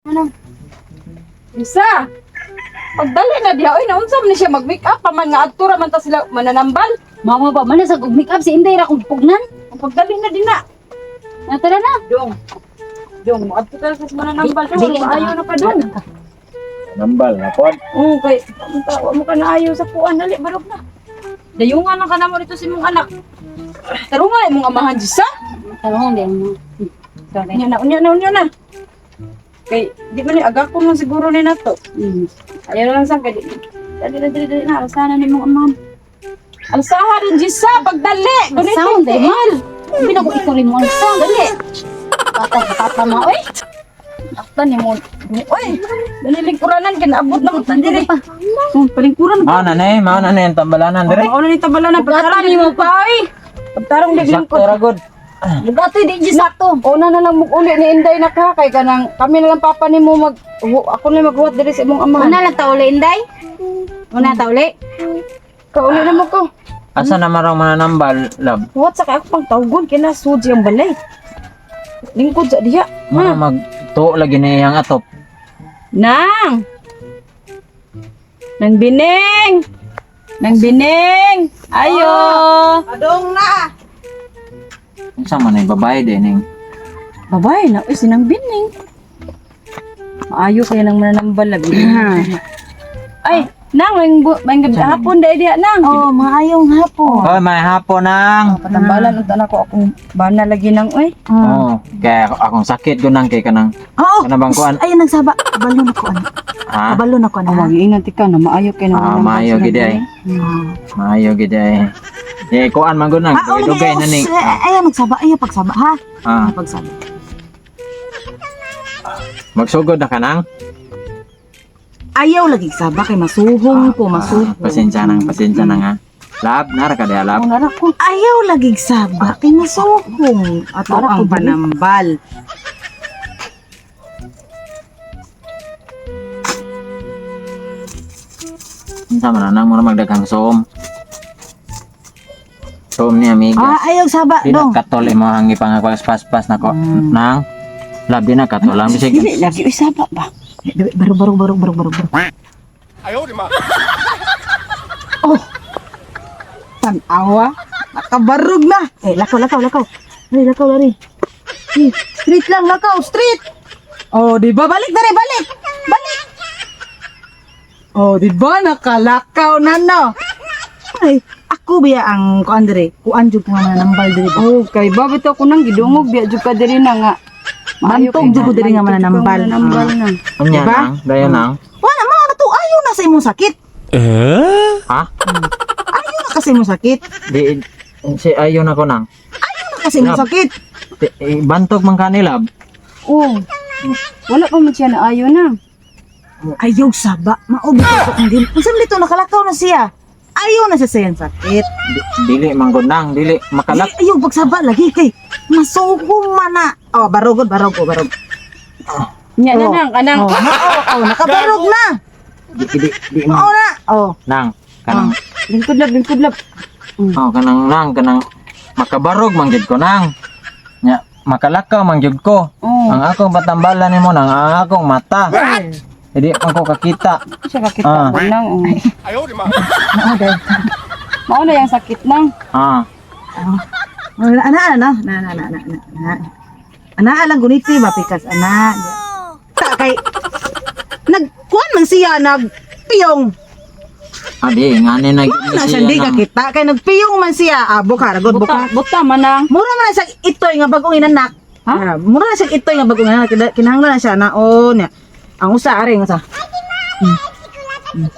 Ano? Isa. Pagdali na diha oy, naunsa man ni siya mag-make up pa man nga adto ra man ta sila mananambal. Mama ba man sa make up si Inday ra kong pugnan. Ang pagdali na din na. Natara na. Dong. Dong, moadto ta sa mananambal dong. Dili, Maayo na ka dong. Nambal na pod. Oo, kay wa mo ka naayo sa kuan, dali barog na. Dayungan lang ka namo dito sa imong anak. Tarungan imong amahan Jisa. Tarong din mo. Sorry. Unya na, unya na, unya na. Kay di man ni aga ko man siguro ni nato. Ayaw na lang sang kay dali na, dali, dali na, alsahan na ni imong amahan. Alsahan rin Jisa, pagdali. Gunit Sound eh. mal. Hindi ko ikaw rin mo ang sound. Dali. Bata bata ma oy. Akta ni mo. Oy, dali lingkuranan kinaabot na mo ta diri. pa. Oh, palingkuran. Mao na ni, mao na ni ang tambalanan dire. Mao na ni tabala na Bugatan ni mo pa oy. Pagtarong di Sakto lingkod. ra gud. Bugatoy di jud sakto. Una na lang uli ni Inday na ka kay kanang kami na lang papa nimo mag ako na maghuwat diri sa imong amahan. Una lang ta uli Inday. Una ta uli. Kauli na mo ko. Asa na marang mananambal, love? Huwat sa kay ako pang tawgon kina sudji ang balay. Lingkod sa diha. Muna mag tuo lagi ni iyang atop. Nang. Nang bining. Nang bining. Ayo. Adong na. Unsa man ay babae din ning. Babay na oy sinang bining. Maayo kay nang mananambal lagi. Ay, nang may gabi hapon dai diha nang. Oh, maayong hapon. Hoy, may hapon nang. Patambalan unta na ko akong bana lagi nang oy. Oh, kaya akong sakit gud nang kay kanang Oo. Kana bang kuan? Ay, nagsaba. Kabalo na ko ano. Ha? Kabalo na ko ano. Oh, mag-iingat ka na maayo kay nang Ah, mananambal maayo sila gid ay. Maayo gid ay. Eh kuan man gud nang Ah, oh, dugay na ni. Ay, nagsaba. Ay, pagsaba ha. Ah, Pagsaba. magsugod na ka nang. Ayaw lagi saba kay masuhong ko, masuhong. Ah, pasensya nang, pasensya nang ha. Lab, nara ka diha lab. Oh, nara ko. Ayaw lagi saba kay masuhong. Ato Nara ko ang dili. panambal. Unsa man na nang mura magdaghang som. Som ni amiga. Ah, ayaw saba Di na dong. katol imo ang ipangakwas paspas nako. Nang lab di na katol ang bisig. Dili lagi oy saba ba. Baro baro baro baro baro baro. Ayaw di ma. Oh. Tanawa. Nakabarog na. Eh, lakaw lakaw lakaw. Lari, lakaw lari. Eh, street lang lakaw, street. Oh, di ba balik dere, balik. Balik. Oh, di ba nakalakaw na no? Ay, ako biya ang kuan dere. Kuan jud ko nga mananambal dere ba. Oh, kay ba bitaw ko nang gidungog biya jud ka diri na nga. Maayo Bantog kay jud ko diri nga bantog jud ka mananambal. mananambal na. Unya Diba? nang, dayon nang. Wala mao na to ayaw na sa imong sakit. Ha? Ayaw na kasi imong sakit. Di si ayon ako nang. Ayaw na kasi imong Lab. sakit. Di, eh, bantog man kanila. Oh. Wala pa man siya na ayo na. Ayaw saba, mao bitaw to kung dili. Unsa man dito nakalakaw na siya. Ayaw na siya sa iyang sakit. Di, dili man gud nang, dili makalak. Di, ayaw pagsaba lagi kay masuko man na. Oh, barogod, barog, oh, barog. Nya na Oh. nang kanang Oh, mao, oh, nakabarog na. Di di, di Mao man na. Oh, nang kanang lingkod lab, lingkod lab. oh kanang nang kanang makabarog man gid ko nang. Nya makalakaw man gyud ko. Oh, Ang akong patambalan nimo nang ang akong mata. Hindi man ko kakita. siya kakita Ah. ko nang. Oh. mao dai. Mao na yang sakit nang. Ah, Ana ana ana na na na na na. na. Ana lang guniti ba pikas ana. Ta kay nagkuan man siya nagpiyong. adi ngani na gid Mao na siya di kakita kay nagpiyong man siya. Ah, buka ragod Buta, buka. buta man nang. Mura man na siya itoy nga bagong inanak. Ha? Ah, mura na siya itoy nga bagong inanak. Kinahanglan na siya na oh niya. Ang usa ari ang usa. Mm. Mm.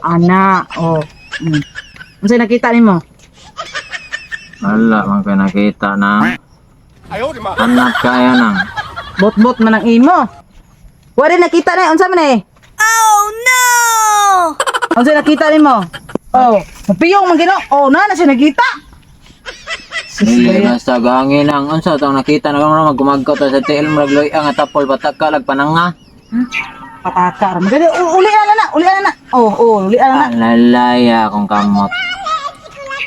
Ana, oh. Unsay nakita nimo? Wala man ko nakita na. Anak kaya nang. Bot-bot man ang imo. Wala nakita na unsa man eh? Oh no. Unsay nakita nimo? Oh, mapiyong man gino. Oh, na na siya nakita. Dili basta gangin ang unsa tong nakita na kamo magumagkaw ta sa TL murag loy ang atapol pataka lag pananga. Pataka ra. Magani uli na na, uli na na. Oh, oh, uli na na. Alalaya akong kamot.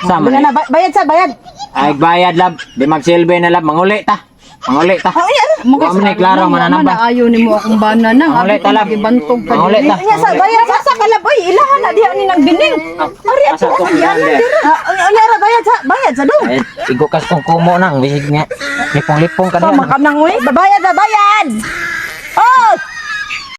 Sama Uli na ni. na. Bayad sa bayad. Ay bayad lab, di magsilbi na lab, manguli ta. Manguli ta. Oh, iya. Wa man ni klaro mananabang. Ayo nimo akong bana nang. Ang ulit talab. Gibantog pa Ang ulit ta. Nya sa bayad sa sa kalab oy, ilahan na diha ni nang bining. Ari Asa ato to ang ang Ah, unya ra bayad sa, bayad sa dong. Eh, igukas kong kumo nang bisig nga. Lipong-lipong ka Sama diha. ka nang oy. Bayad sa bayad.